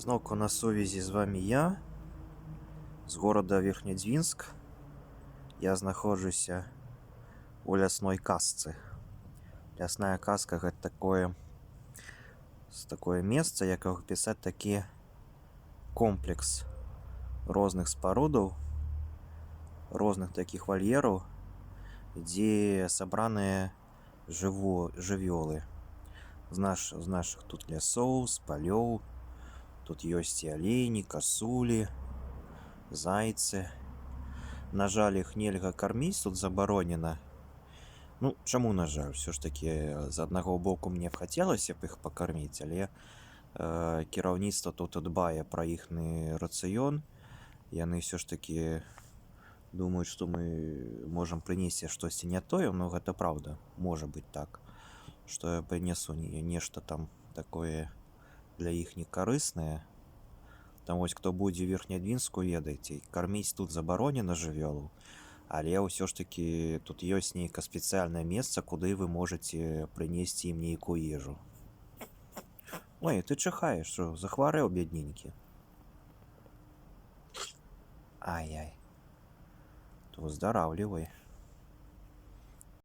Зноўку на сувязі з вами я з горада Верхнядзвінск. Я знаходжуся у лясной казцы. Лясная казка — гэта такое месца, як апісаць, такі комплекс розных спарудаў, розных такіх вальераў, дзе сабраныя жывёлы з нашых тут лясоў, з палёў. Тут ёсць і алені, касулі, зайцы. На жаль, іх нельга карміць, тут забаронена. Ну, чаму на жаль? Усё ж такі, з аднаго боку, мне б хацелася б іх пакарміць, але кіраўніцтва тут дбае пра іхны рацыён. Яны ўсё ж такі думаюць, што мы можам прынесці штосьці не тое, но гэта праўда, можа быць так, што я прынесу нешта там такое для іх не карыснае. Там вось, хто будзе ў Верхнядзвінску, ведаеце, карміць тут забаронена жывёлу, але ўсё ж такі тут ёсць нейкае спецыяльнае месца, куды вы можаце прынесці ім нейкую ежу. Ой, ты чыхаеш, што, захварэў, бедненькі? Ай-яй. То выздараўлівай.